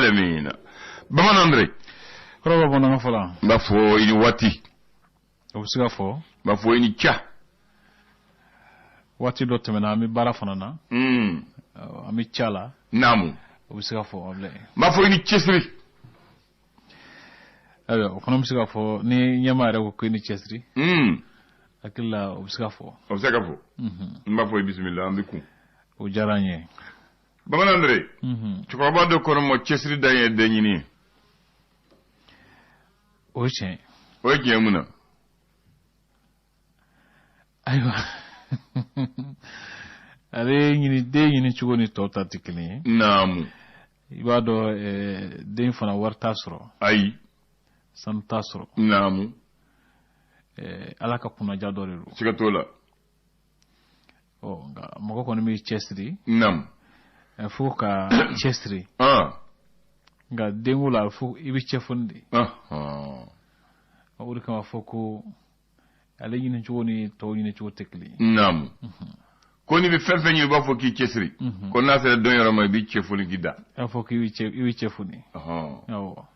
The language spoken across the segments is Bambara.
Alamina. Bamanan Andre. Kɔrɔ bamanankan fɔla. N b'a fɔ i ni waati. O bɛ se ka fɔ. N b'a fɔ i ni ca. Waati dɔ tɛmɛna an bɛ baara fana na. An bɛ ca la. Naamu. O bɛ se ka fɔ Abulayi. N b'a fɔ i ni cɛsiri. Ayiwa o fana bɛ se ka fɔ ni ɲɛmaa yɛrɛ ko k'i ni cɛsiri. Hakili la o bɛ se ka fɔ. O bɛ se ka fɔ. N b'a fɔ i bisimila an bɛ kun. O diyara n ye. Bamanan Andre. Cɛkɔrɔba dɔ ko ne ma cɛsiri dan ye den ɲini ye. O ye tiɲɛ ye. O ye tiɲɛ mun na? Ayiwa ale ɲini den ɲini cogo ni tɔw ta tɛ kelen ye. Naamu. I b'a dɔn den fana wari t'a sɔrɔ. Ayi. Sanu t'a sɔrɔ. Naamu. Ala ka kunnaja dɔ de don. Siga t'o la. Ɔ nka mɔgɔ kɔni b'i cɛsiri. Naamu. Fo ka cɛsiri. Nka denko la fo i bɛ cɛfoni de. O de kama fɔ ko ale ɲini cogo ni tɔw ɲini cogo tɛ kelen ye. Naamu. Ko n'i bɛ fɛn fɛn ɲini i b'a fɔ k'i cɛsiri. Ko n'a sera don yɔrɔ ma i b'i cɛfoni k'i da. I b'a fɔ k'i bɛ cɛfoni. Awɔ.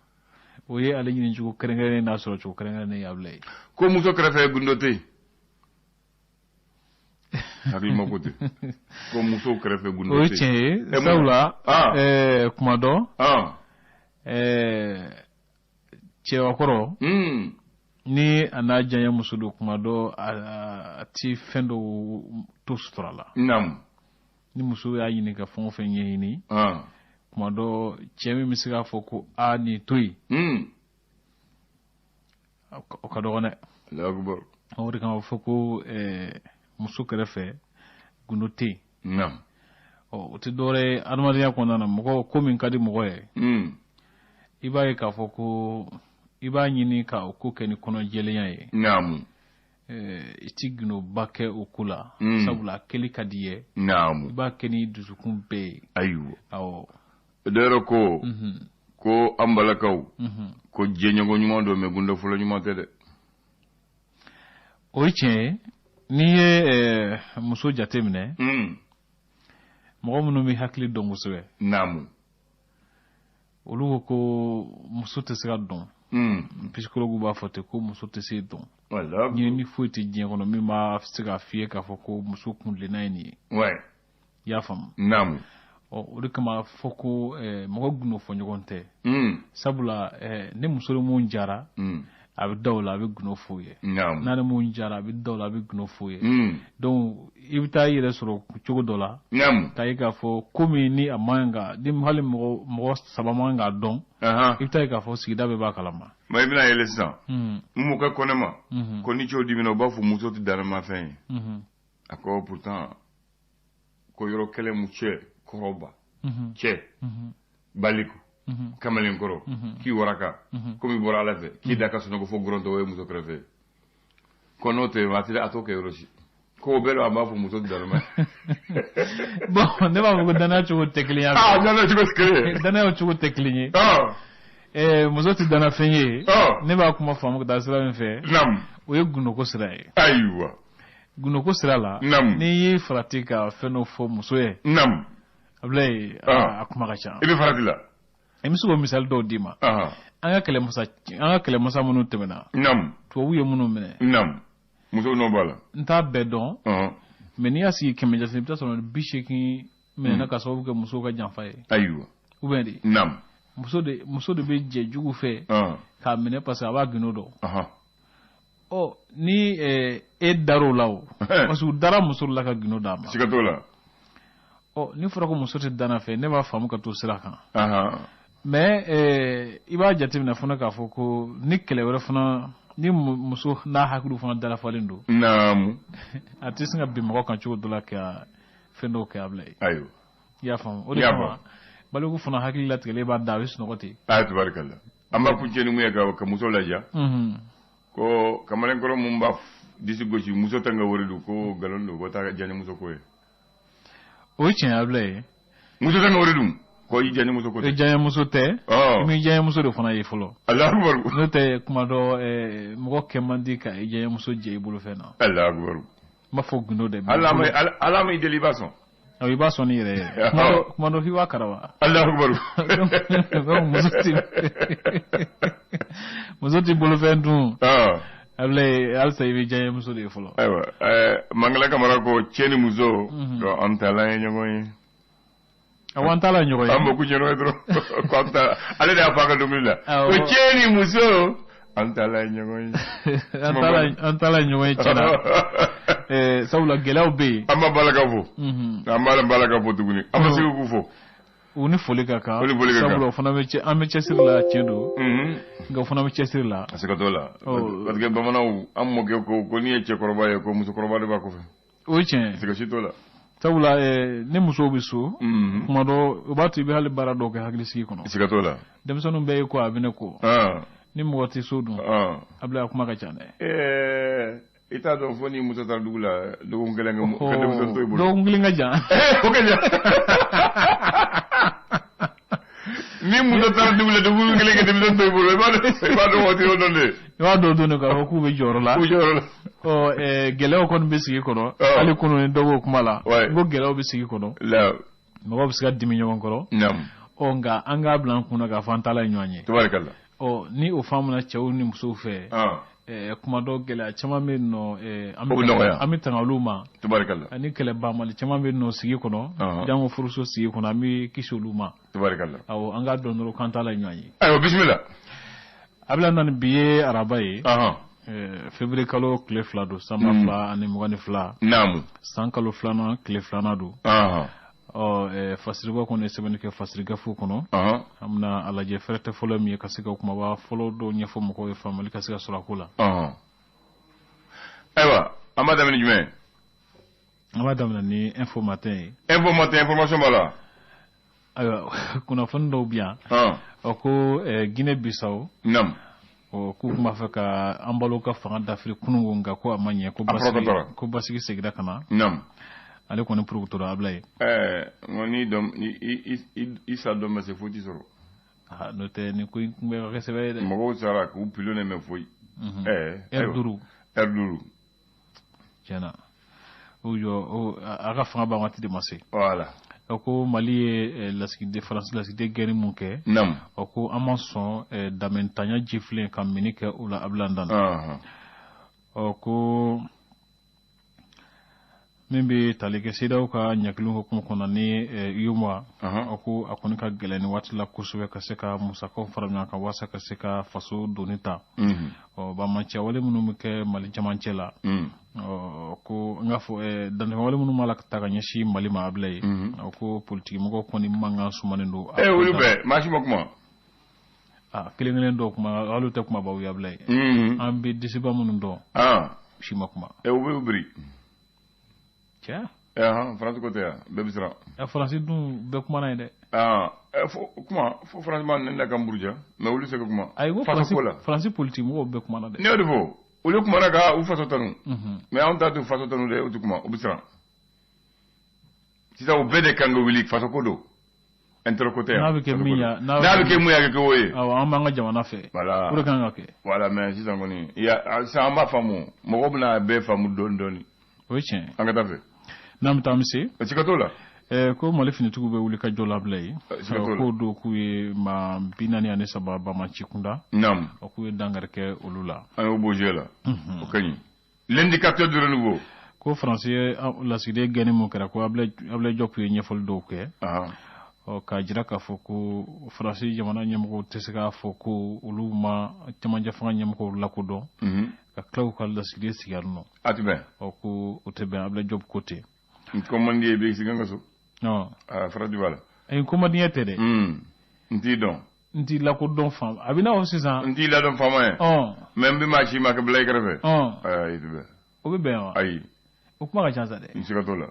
O ye ale ɲini cogo kɛrɛnkɛrɛnnen n'a sɔrɔ cogo kɛrɛnkɛrɛnnen ye Abulayi. Ko muso kɛrɛfɛ gundo tɛ yen. Hakilima ko ten ko musow kɛrɛfɛ gundo o ye tiɲɛ ye sabula kuma dɔ cɛbakɔrɔ ni a n'a diyaɲɛ muso don kuma dɔ a ti fɛn dɔw to sutura la. Naamu. Ni muso y'a ɲini ka fɛn o fɛn ɲɛɲini. Kuma dɔ cɛ min bɛ se k'a fɔ ko aa nin to yen. O ka dɔgɔn dɛ. Allahu akbar. O de kama fɔ ko muso kɛrɛfɛ gundo tɛ yen. Naamu. Ɔ o tɛ dɔwɛrɛ ye adamadenya kɔnɔna na mɔgɔ ko min ka di mɔgɔ ye. I b'a ye k'a fɔ ko i b'a ɲini ka o ko kɛ ni kɔnɔjɛlenya ye. Naamu. I ti gundoba kɛ o ko la. Sabula a kɛli ka di i ye. Naamu. I b'a kɛ ni dusukun bɛɛ ye. Ayiwa. Awɔ. Dɔ yɛrɛ ko. Ko an balakaw. Ko jɛɲɔgɔn ɲuman don mais gundofɔla ɲuman tɛ dɛ. O ye tiɲɛ ye n'i ye muso jate minɛ. Mɔgɔ minnu bɛ hakili dɔn kosɛbɛ. Naamu. Olu ko ko muso tɛ se ka dɔn. Psychologue b'a fɔ ten ko muso tɛ se dɔn. Ɲinini foyi tɛ diɲɛ kɔnɔ min b'a se k'a f'i ye k'a fɔ ko muso kuntilenna ye nin ye. I y'a faamu. Naamu. Ɔ o de kama fɔ ko mɔgɔ gundo fɔ ɲɔgɔn tɛ. Sabula ni muso ni mun jara. A bɛ da o la a bɛ gundo f'o ye. Naamu. N'a ni mun jara a bɛ da o la a bɛ gundo f'o ye. Donc i bɛ taa i yɛrɛ sɔrɔ cogo dɔ la. Naamu. K'a ye k'a fɔ ko min ni a man kan ka ni hali mɔgɔ saba man kan k'a dɔn. I bɛ taa ye k'a fɔ sigida bɛɛ b'a kalama. Ma i bɛna yɛlɛ sisan. N mɔkɛ ko ne ma. Ko ni cɛw dimina u b'a fɔ muso tɛ dannamafɛn ye. A ko pourtant ko yɔrɔ kɛlɛ mu cɛ kɔrɔba. Cɛ. Baliku. Kamalenkɔrɔ. K'i waraka. Komi i bɔra Ala fɛ. K'i da ka sunɔgɔ fo gɔrɔntɔ o ye muso kɛrɛfɛ. Ko n'o tɛ waati a t'o kɛ yɔrɔ si. Ko o bɛɛ la a b'a fɔ muso tɛ dannama ye. Bon ne b'a fɔ ko danaya cogo tɛ kelen ye. Ah danaya cogo tɛ kelen ye. Danaya cogo tɛ kelen ye. Muso tɛ dannafɛn ye. Ne b'a kuma faamu ka taa sira min fɛ. Naamu. O ye gundoko sira ye. Ayiwa. Gundoko sira la. Naamu. N'i y'i farati ka fɛn dɔ fɔ muso ye. Naamu. Abulayi a kuma ka ca. I bɛ farati la. I bɛ se k'o misali dɔw d'i ma. An ka kɛlɛmasa minnu tɛmɛna. Naamu. Tubabu ye minnu minɛ. Naamu. Musow nɔ b'a la. N t'a bɛɛ dɔn. Mais n'i y'a sigi 100 jate i bɛ taa sɔrɔ 80 minɛna ka sababu kɛ musow ka janfa ye. Ayiwa. Ou bien de. Naamu. Muso de bɛ jɛ jugu fɛ. K'a minɛ parce que a b'a gundo dɔn. Ɔ ni e dar'o la o. Parce que u dara muso la ka gundo d'a ma. Siga t'o la. Ɔ ni fɔra ko muso tɛ danna fɛ ne b'a faamu ka to sira kan. Mais i b'a jateminɛ fana k'a fɔ ko ni kɛlɛ wɛrɛ fana ni muso n'a hakiliw fana dalafalen don. Naamu. A tɛ sin ka bin mɔgɔ kan cogo dɔ la ka fɛn dɔw kɛ a bila ye. Ayiwa. I y'a faamu o de kama baliku fana hakili latigɛlen b'a da a bɛ sunɔgɔ ten. Aa tabarikala. An b'a kuncɛ ni mun ye ka muso laja. Ko kamalenkɔrɔ mun b'a disi gosi muso tɛ n ka wari dun ko nkalon don ko taa diyaɲɛmuso ko ye. O ye tiɲɛ ye Abulayi. Muso tɛ n ka wari dun ko i diyaɲɛmuso ko tɛ. I diyaɲɛmuso tɛ. I m'i diyaɲɛmuso de fana ye fɔlɔ. Alahu akibaru. N'o tɛ kuma dɔ mɔgɔ kɛ man di ka i diyaɲɛmuso jɛ i bolofɛn na. Alahu akibaru. N b'a fɔ gundo dɛ. Ala ma i deli i b'a sɔn. Awɔ, i b'a sɔn n'i yɛrɛ ye. Kuma dɔ f'i b'a karaba. Alahu akibaru. Donc muso ti bolofɛn dun. Abulaye, halisa i bɛ diya muso de ye fɔlɔ. Ayiwa, Mangala Kamara ko cɛ ni muso, donc an taalan ye ɲɔgɔn ye. Awɔ, an taalan ɲɔgɔn ye. An b'o ɲɔgɔn ye dɔrɔn. Ko an ta, ale de y'a fɔ a ka dɔnkili la. Ko cɛ ni muso, an taalan ye ɲɔgɔn ye. An taalan ye ɲɔgɔn ye tiɲɛ na. Sabula gɛlɛyaw bɛ yen. An b'a Balaka fo. An b'a Balaka fo tuguni. An bɛ Segu fo. U ni foli ka kan. U ni foli ka kan. Sabula o fana bɛ cɛ, an bɛ cɛsiri la, tiɲɛ don. Nka o fana bɛ cɛsiri la. A siga t'o la. Parce que bamananw, an mɔkɛ ko n'i ye cɛkɔrɔba ye, ko musokɔrɔba de b'a kɔfɛ. O ye tiɲɛ ye. Siga si t'o la. Sabula ni musow bɛ so, kuma dɔ o b'a to i bɛ hali baara dɔw kɛ hakilisigi kɔnɔ. Siga t'o la. Denmisɛnninw bɛɛ ye ko a bɛ ne kɔ. Ni mɔgɔ tɛ so dun, Abulaye, a kuma ka ca dɛ. I t'a dɔn fo ni muso taara dugu la dɔgɔkun kelen ka denmisɛnnin to i bolo. Dɔgɔkun kelen ka jan. O ka jan. Ni muso taara dugu la dɔgɔkun kelen ka denmisɛnnin to i bolo, i b'a dɔn o tɛ yɔrɔ dɔn dɛ. I b'a dɔn don k'a fɔ k'u bɛ jɔyɔrɔ la. K'u jɔyɔrɔ la. Ɔ, gɛlɛyaw kɔni bɛ sigi kɔnɔ. Hali kunun ni dɔ b'o kuma la. N ko gɛlɛyaw bɛ sigi kɔnɔ. Mɔgɔw bɛ se ka dimi ɲɔgɔn kɔrɔ. Ɔ, nka an k'a bila an kunna k'a fɔ an taalan ye ɲɔgɔn ye. Tabarikala. Ɔ, ni o faamuna cɛw ni musow fɛ. Kuma dɔ gɛlɛya caman bɛ yen nɔ, an bɛ tanga olu ma. Tabarikala. Ani kɛlɛ banbali caman bɛ yen nɔ sigi kɔnɔ. Jango furuso sigi kɔnɔ, an bɛ kisi olu ma. Tabarikala. Awɔ, an k'a dɔn dɔrɔn k'an taalan ye ɲɔgɔn ye. Ayiwa, bisimila. Abulaye, nani bi ye araba ye. Février kalo tile 2 don, san 2022. Naamu. San kalo 2nan tile 2nan don. Ɔ, fasiribɔ kɔni ye sɛbɛnni kɛ fasiri gafew kɔnɔ. An bɛna a lajɛ fɛrɛtɛ fɔlɔ min ye ka se ka kumaba fɔlɔ dɔw ɲɛfɔ mɔgɔw ye, faamuyali ka se ka sɔrɔ a ko la. Ayiwa, an b'a daminɛ jumɛn? An b'a daminɛ ni Info Matin ye. Info Matin, information b'a la. Ayiwa, kunnafoni dɔw bɛ yan. Ɔ, ko Guinée Bissau. Naamu. Ɔ, k'u tun b'a fɛ ka Embaló ka fanga dafiri kununko, nka ko a ma ɲɛ, ko basigi seginna ka na. Naamu. Ale kɔni porokotora, Abulaye. Ɛɛ, n ko n'i dɔn i sa dɔn ma se foyi t'i sɔrɔ. N'o tɛ nin ko in tun bɛ ka kɛ sɛbɛ ye dɛ. Mɔgɔw sara k'u pilonɛ mɛ foyi. Ɛɛ. Heure 5. Heure 5. Tiɲɛna. O jɔ, a ka fanga ban waati de ma se. Voilà. Ɔ, ko Mali ye lasigiden, Faransi lasigiden gɛnni mun kɛ. Naamu. Ɔ, ko an ma sɔn damentanya jifilen ka minni kɛ o la, Abulaye Dan. Ɔ, ko min bɛ tali kɛ CEDEAO ka ɲangiliw hukumu kɔnɔ ni UEMOA. Ɔ, ko a kɔni ka gɛlɛn ni waati la kosɛbɛ ka se ka musakaw fara ɲɔgɔn kan walasa ka se ka faso doni ta. Ɔ, banbaanciya minnu bɛ kɛ Mali cɛmancɛ la. Ɔ, ko n k'a fɔ dantɛmɛwale minnu b'a la ka ta ka ɲɛsin Mali ma, Abulaye. Ɔ, ko politiki mɔgɔw kɔni mankan sumanen don. Olu bɛɛ maa si ma kuma. Aa, kelen kelen dɔw kuma, hali tɛ kumabaw ye, Abulaye. An bɛ disiba minnu dɔn. Si ma kuma. U bɛ biri. Cɛ. Faransi ko tɛ yan, bɛɛ bɛ siran. Faransi dun bɛɛ kumana yen dɛ. Kuma fo Faransi ma ne ka buruja, mais olu se ka kuma. Ayi, ko Faransi politique mɔgɔw bɛɛ kumana dɛ. Ne y'o de fɔ. Olu kumana ka u faso tanu. Mais anw ta t'u faso tanu dɛ, u tɛ kuma, u bɛ siran. Sisan u bɛɛ de kan ka wuli, faso ko don. Intérêt ko tɛ yan. N'a bɛ kɛ min ya. N'a bɛ kɛ mun ya, kɛ o ye. Awɔ, an b'an ka jamana fɛ. Voilà. O de kan ka kɛ. Voilà, mais sisan kɔni, sisan an b'a faamu, mɔgɔw bɛna bɛɛ faamu dɔɔni dɔɔni. O ye tiɲɛ ye. An ka taa fɛ. N'an bɛ taa, an bɛ se. Siga t'o la. Ko Mali finitigiw bɛ wuli ka jɔ la, Abulaye. K'o don k'u ye maa 43 banbaanci kunda. Naamu. K'u ye dankari kɛ olu la. An y'o bɔ jeu la. O ka ɲi. L'indicateur du renouveau. Ko Faransi ye lasigiden gɛnni mun kɛra, ko Abulaye Diop ye ɲɛfɔli dɔw kɛ. Ɔ, k'a jira k'a fɔ ko Faransi jamana ɲɛmɔgɔw tɛ se k'a fɔ ko olu ma cɛmancɛ fanga ɲɛmɔgɔw lakodɔn. Ka tila k'u ka lasigiden sigi yan nɔ. A tɛ bɛn. Ɔ, ko o tɛ bɛn, Abulaye Diop ko ten. N ko man di ye, i bɛ sigi an ka so. Farati b'a la. Ayi, ko man di tɛ dɛ. N t'i dɔn. N t'i lakodɔn faama a bɛ n'a fɔ sisan. N t'i ladɔn faama ye. Mais n bɛ maa si ma ka bila i kɛrɛfɛ. Ayi, tɛ bɛn. O bɛ bɛn wa? Ayi. O kuma ka ca sa dɛ. N siga t'o la.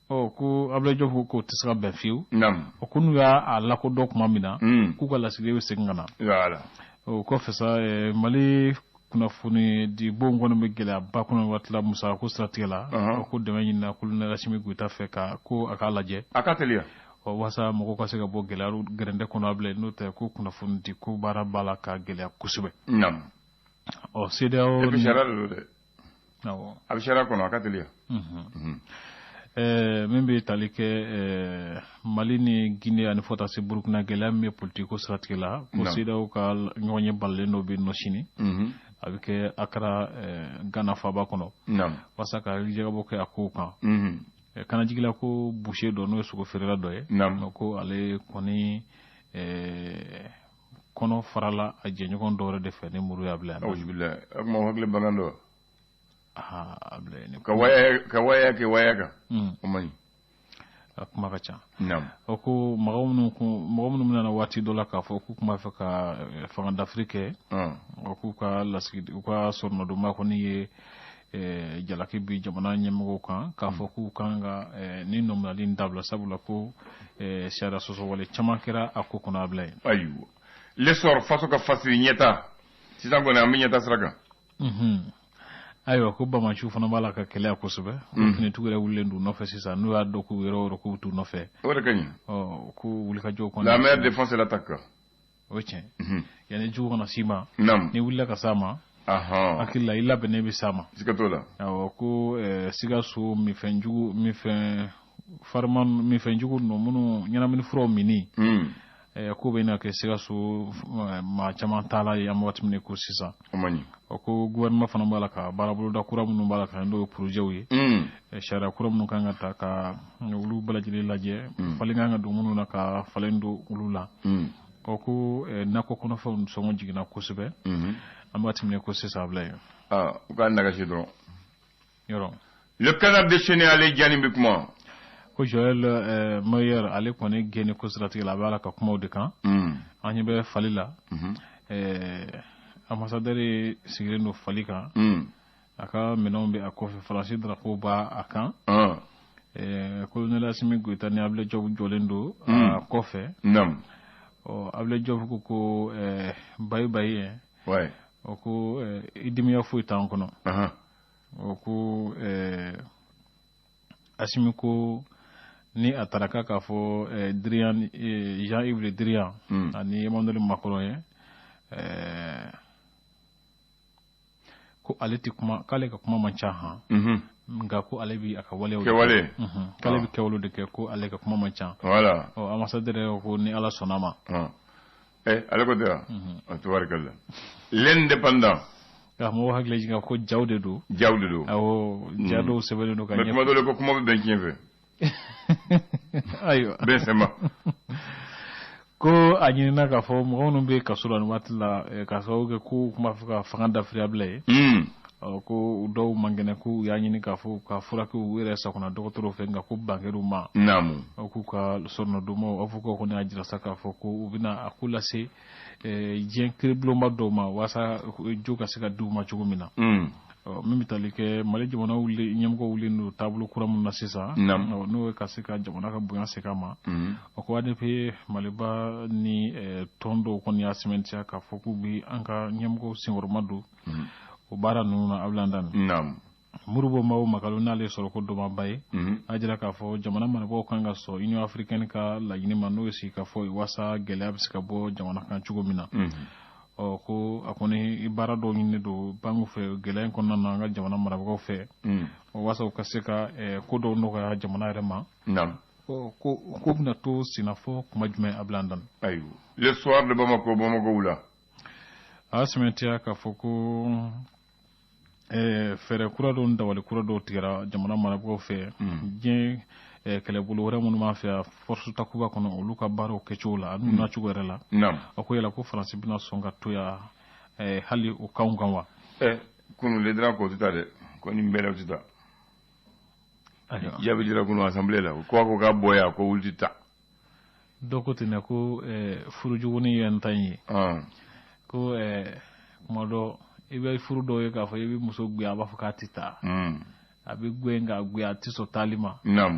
Ɔ, ko Abulaye Diop ko k'o tɛ se ka bɛn fiyewu. Naamu. Ɔ, ko n'u y'a lakodɔn tuma min na. K'u ka lasigiden bɛ segin ka na. Voilà. O kɔfɛ sa, Mali kunnafoni di bon kɔni bɛ gɛlɛyaba kɔnɔ waati la musakako siratigɛ la. Ko dɛmɛ ɲinina colonel Assimi Goïta fɛ ka ko a k'a lajɛ. A ka teliya. Ɔ, walasa mɔgɔw ka se ka bɔ gɛlɛya gɛrɛntɛ kɔnɔ, Abulaye, n'o tɛ ko kunnafoni di ko baara b'a la ka gɛlɛya kosɛbɛ. Naamu. Ɔ, CEDEAO. Et puis sariya de don dɛ. Awɔ. A bɛ sariya kɔnɔ, a ka teliya. Min bɛ tali kɛ Mali ni Guinée ani fo taa se Burukina, gɛlɛya min bɛ politique ko siratigɛ la, ko CEDEAO ka ɲɔgɔnye balilen dɔ bɛ yen nɔ sini, a bɛ kɛ Accra, Ghana faaba kɔnɔ, walasa ka hakilijagabɔ kɛ a kow kan. Kanajigila ko boucher dɔ, n'o ye sogo feerela dɔ ye, ko ale kɔni kɔnɔ farala a jɛɲɔgɔn dɔ wɛrɛ de fɛ ni muru y'a bila. Awuzubilayi, o tuma o hakili bagan dɔ. A bila. Ka waya kɛ waya kan, o man ɲi. A kuma ka ca. O ko mɔgɔ minnu kun, mɔgɔ minnu bɛna waati dɔ la k'a fɔ k'u tun b'a fɛ ka fanga dafiri kɛ, o k'u ka lasigi, u ka sɔrɔnadonba kɔni ye jalaki bi jamana ɲɛmɔgɔw kan k'a fɔ k'u kan ka ni nɔminali in dabila, sabula ko sariya sɔsɔwale caman kɛra a ko kɔnɔ, a bila yen. Ayiwa, L'Essor, faso ka fasiri ɲɛta sisan kɔni, an bɛ ɲɛta sira kan. Ayiwa, ko bamaciw fana b'a la ka kɛlɛya kosɛbɛ, ko finitigiw yɛrɛ wulilen d'u nɔfɛ sisan, n'u y'a dɔn k'u yɔrɔ o yɔrɔ k'u bɛ t'u nɔfɛ. O de ka ɲi. Ɔ, ko wulikajɔw kɔni. La meilleure défense, c'est l'attaque. O tiɲɛ, yanni jugu kana s'i ma, n'i wulila ka s'a ma, hakili la i labɛnnen bɛ s'a ma. Siga t'o la. Awɔ, ko Sikaso minfɛn jugu, minfɛn farima, minfɛn jugu ninnu minnu ɲɛnamini furaw minni, ko bɛ na kɛ Sikaso maa caman taala ye an bɛ waati min ko sisan. O man ɲi. O ko gouvernement fana b'a la ka baaraboloda kura minnu b'a la ka n'o ye projet ye, sariya kura minnu kan ka ta ka olu bɛɛ lajɛlen lajɛ, falen kan ka don minnu na ka falen don olu la. O ko nakɔ kɔnɔfɛnw sɔngɔ jiginna kosɛbɛ an bɛ waati min ko sisan, a bila yen. Aa, u k'a nagasi dɔrɔn. Yɔrɔ. Le Canard déchaîné, ale Jani bɛ kuma. Ko Joël Meyer, ale kɔni gɛnni ko siratigɛ la, a b'a la ka kumaw de kan. An ɲɛ bɛ fali la, ambassadeur sigilen don fali kan, a ka minɛnw bɛ a kɔfɛ, Faransi drapeau b'a a kan. Colonel Assimi Goïta ni Ablaye Diop jɔlen don a kɔfɛ. Ɔ, Ablaye Diop ko bayi bayi. O ko i dimiya foyi t'an kɔnɔ. O ko Assimi ko ni a taara k'a k'a fɔ Drian, Jean-Yves Le Drian ani Emmanuel Macron ye ko ale tɛ kuma, k'ale ka kuma man ca han, nka ko ale bi a ka walew kɛwale, k'ale bɛ kɛwalew de kɛ, ko ale ka kuma man ca. Ɔ, ambassadeur ko ni Ala sɔnna ma. Ale ko tɛ wa, tubarikalla. L'Indépendant. Ka mɔgɔw hakili jigin ko jaw de don. Jaw de don. Awɔ, ja dɔw sɛbɛnnen don ka ɲɛ. Mais tuma dɔ la ko kuma bɛ bɛn tiɲɛ fɛ. Ayiwa. Bɛn sɛma. Ko a ɲinina k'a fɔ mɔgɔ minnu bɛ kaso la nin waati la, k'a sababu kɛ ko u tun b'a fɛ ka fanga dafiri a bila ye, ko dɔw man kɛnɛ, ko u y'a ɲini k'a fɔ ka furakɛ u yɛrɛ sakona dɔgɔtɔrɔw fɛ, nka ko ban kɛr'u ma. K'u ka sɔrɔnadonmaw, avocat kɔni y'a jira sa k'a fɔ ko u bɛna a ko lase diɲɛ kiiribulonba dɔw ma walasa jo ka se ka di u ma cogo min na. Min bɛ tali kɛ Mali jamana wuli ɲɛmɔgɔ wulilen don taabolo kura min na sisan, n'o ye ka se ka jamana ka bonya segin a ma, o ko ADP Maliba ni tɔn dɔw kɔni y'a sɛmɛntiya k'a fɔ k'u bɛ an ka ɲɛmɔgɔw senkɔrɔma don o baara ninnu na, Abdoulaye Dane. Moribo Mao Makalo, n'ale sɔrɔ ko dɔnbaba ye, a jira k'a fɔ jamana marabagaw kan ka sɔn Union africaine ka laɲini ma, n'o ye sigikafɔ ye walasa gɛlɛya bɛ se ka bɔ jamana kan cogo min na. Ɔ, ko a kɔni baara dɔw ɲini don banque fɛ gɛlɛya in kɔnɔna na an ka jamana marabagaw fɛ, walasa u ka se ka ko dɔw nɔgɔya jamana yɛrɛ ma. Ko ko bɛna to senna fɔ kuma jumɛn, Abdoulaye Dane? Ayiwa, Le Soir de Bamako, Bamako wula. A y'a sɛmɛntiya k'a fɔ ko fɛɛrɛ kura dɔw ni dabali kura dɔw tigɛra jamana marabagaw fɛ, diɲɛ kɛlɛbolo wɛrɛ minnu b'an fɛ yan, force Takuba kɔnɔ, olu ka baaraw kɛcogo la ani nacogo yɛrɛ la. A ko yala ko Faransi bɛna sɔn ka to yan hali o kanw kan wa? Kunu Le Drian ko tɛ taa dɛ, ko nin bɛɛ la u tɛ taa. Jaabi dira kunu assemblée la, ko a ko k'a bɔ yan, ko olu tɛ taa. Dɔ ko ten dɛ, ko furujuguni ye n ta in ye, ko kuma dɔ i bɛ furu dɔw ye k'a fɔ i bɛ muso gɛn, a b'a fɔ k'a tɛ taa, a bɛ gɛn k'a gɛn, a tɛ sɔn taali ma.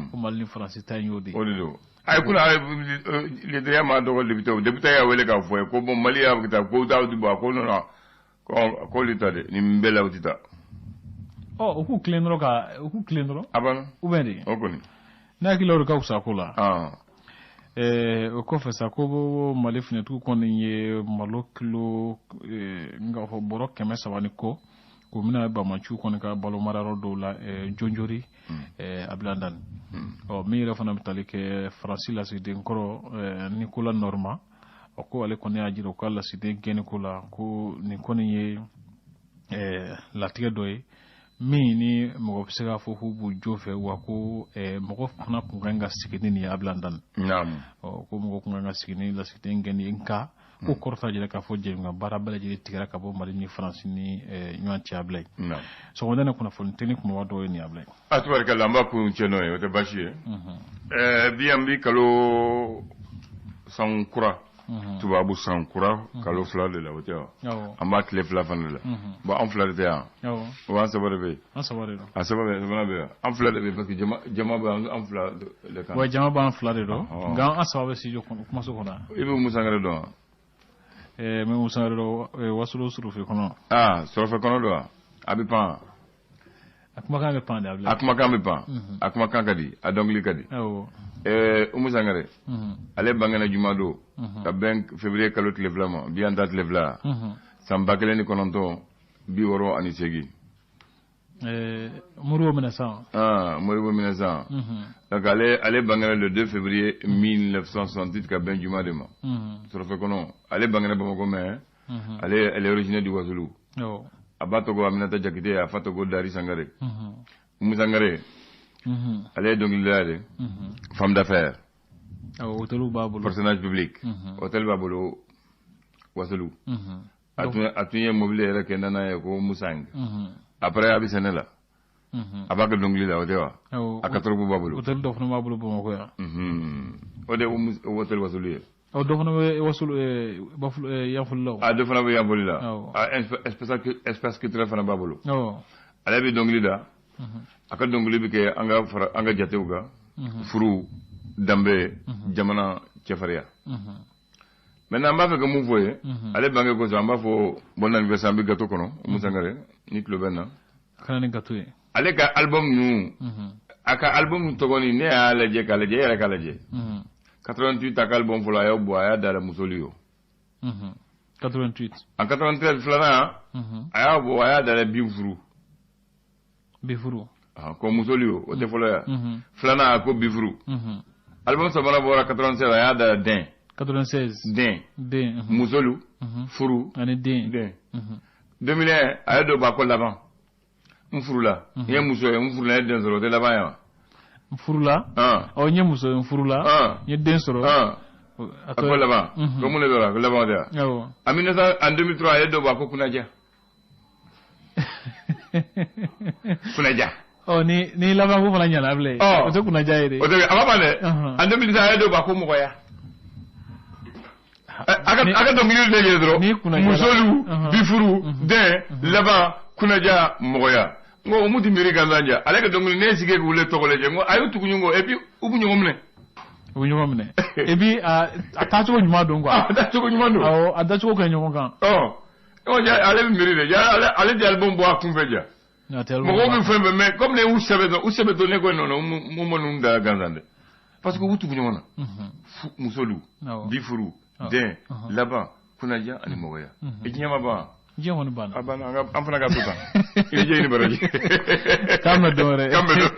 Ko Mali ni Faransi ta in y'o de ye. O de don. Ayi, kunun Le Drian m'a dɔgɔ député y'a wele k'a fɔ ye ko bon, Mali y'a taa ko taa ti bɔ, a ko non non, k'olu ta dɛ, nin bɛɛ la u tɛ taa. Ɔ, u k'u tilen dɔrɔn ka u k'u tilen dɔrɔn. A banna. Ou bien de. O kɔni. Ne hakili la o de ka fisa ko la. O kɔfɛ sa, ko Mali finitigiw kɔni ye malo kilo n k'a fɔ bɔrɔ 300 ni kɔ k'o bɛna bamaciw kɔni ka balo marayɔrɔ dɔw la, Jonjori, Abdoulaye Dane. Ɔ, min yɛrɛ fana bɛ tali kɛ Faransi lasigiden kɔrɔ Nicolas Normand, ɔ, ko ale kɔni y'a jira u ka lasigiden gɛnni ko la, ko nin kɔni ye latigɛ dɔ ye min ni mɔgɔ bɛ se k'a fɔ k'u b'u jo fɛ, wa ko mɔgɔ fana kun kan ka sigi ni nin ye Abilaye Dan. Ɔ, ko mɔgɔ kun kan ka sigi ni lasigiden gɛnni ye, nka ko kɔrɔ t'a jira k'a fɔ jɛɲɔgɔn baara bɛɛ lajɛlen tigɛra ka bɔ Mali ni Faransi ni ɲɔgɔn cɛ, Abilaye. Sɔgɔmada in kunnafoni tɛ ni kumaba dɔw ye nin, Abilaye. A tubarikala, an b'a kun cɛ n'o ye, o tɛ baasi ye. Bi an bi kalo san kura, tubabu san kura kalo 2 de la, o tɛ wa? An b'a tile 2 fana de la. Bon, an fila de tɛ yan o, an saba de bɛ yen. An saba de don. A saba bɛ, sabanan bɛ yan, an fila de bɛ yen, parce que jama bɛ an fila de kan. Wa jama b'an fila de dɔn, nka an saba bɛ studio kɔnɔ, kumaso kɔnɔ. I bɛ Musa Sangare dɔn wa? N bɛ Musa Sangare dɔn, Wasolo Sorofe kɔnɔ. Aa, Sɔrɔfɛ kɔnɔ don wa? A bɛ pan. A kumakan bɛ pan de, Abilaye. A kumakan bɛ pan, a kumakan ka di, a dɔnkili ka di. Umu Sangare, ale bangena jumadon ka bɛn février kalo tile 2 ma, bi an ta tile 2, san 1968. Moribo minɛ san. Ah, Moribo minɛ san. Donc ale bangena le 2 février 1968 ka bɛn juma de ma. Sɔrɔfɛ kɔnɔ, ale bangena Bamakɔ, mais ale, elle est originaire du Wasulu. A ba tɔgɔ Aminata Jakite, a fa tɔgɔ Dari Sangare. Umu Sangare, ale ye dɔnkilidala de, femme d'affaires. Hôtel b'a bolo. Personnage public. Hôtel b'a bolo Wasulu. A tun ye mobili yɛrɛ kɛ nana ye ko Musang. Après a bɛ sɛnɛ la. A b'a kɛ dɔnkili la, o tɛ wa? A ka tɔrɔbu b'a bolo. Hôtel dɔ fana b'a bolo Bamakɔ yan. O de ye hôtel Wasulu ye. Ɔ, dɔ fana bɛ Wasulu, Yanfolila la o. A dɔ fana bɛ Yanfolila la. A espace culturel fana b'a bolo. Ale bɛ dɔnkili da. A ka dɔnkili bɛ kɛ an ka fara an ka jatew kan. Furu, danbe, jamana cɛfarinya. Maintenant an b'a fɛ ka mun fɔ ye? Ale bange kosɔn, an b'a fɔ bon anniversaire, an bɛ gâteau kɔnɔ. Umu Sangare, ni tulo bɛ n na. Kana ni gâteau ye. Ale ka album ninnu, a ka album tɔgɔ nin, ne y'a lajɛ k'a lajɛ, e yɛrɛ k'a lajɛ. 88, a ka album fɔlɔ, a y'o bɔ, a y'a da la Musolu yo. 88. En 93, filanan, a y'a bɔ, a y'a da la Bin furu. Bi furu. Ko Musolu yo, o tɛ fɔlɔ ya. Filanan, a ko Bi furu. Album sabanan bɔra 96, a y'a da la Den. 96. Den. Den. Musolu, furu. Ani den. Den. 2001, a ye dɔ bɔ, a ko Laban. N furula. N ye muso ye, n furula, n ye den sɔrɔ, o tɛ laban ye wa? N furula. Ɔ, n ye muso ye, n furula. N ye den sɔrɔ. A ko laban. Ko mun de bɛ la? Ko laban tɛ wa? Awɔ. En 1900, en 2003, a ye dɔ bɔ, a ko Kunnaja. Kunnaja. Ɔ, ni laban ko fana ɲana, Abilaye. O tɛ kunnaja ye dɛ. O tɛ, a ma ban dɛ. En 2010, a ye dɔ bɔ, a ko Mɔgɔya. A ka dɔnkili de ye dɔrɔn. Musolu, bifuru, den, laban, kunnaja, mɔgɔya. N ko o mun tɛ miiri gansan ja? Ale ka dɔnkili, ne ye sigi k'u le tɔgɔ lajɛ, n ko a y'u tugu ɲɔgɔn kɔ, et puis u bɛ ɲɔgɔn minɛ. U bɛ ɲɔgɔn minɛ. Et puis a taacogo ɲuman don quoi. A dacogo ɲuman don. Awɔ, a dacogo ka ɲi ɲɔgɔn kan. Ɔ, ale bɛ miiri de, ale tɛ album bɔ a kunfɛ ja. Mɔgɔw bɛ fɛn fɛn, mais comme ne y'u sɛbɛn dɔrɔn, u sɛbɛn dɔrɔn, ne ko non non, mun ma ninnu da gansan dɛ. Parce que u tugu ɲɔgɔn na. Musolu, bifuru, den, laban, kunnaja ani mɔgɔya. I diɲɛ ma ban. Diɲɛ kɔni banna. A banna, an fana ka to tan. I ni ce, i ni baraji. K'an bɛ dɔn wɛrɛ. K'an bɛ dɔn.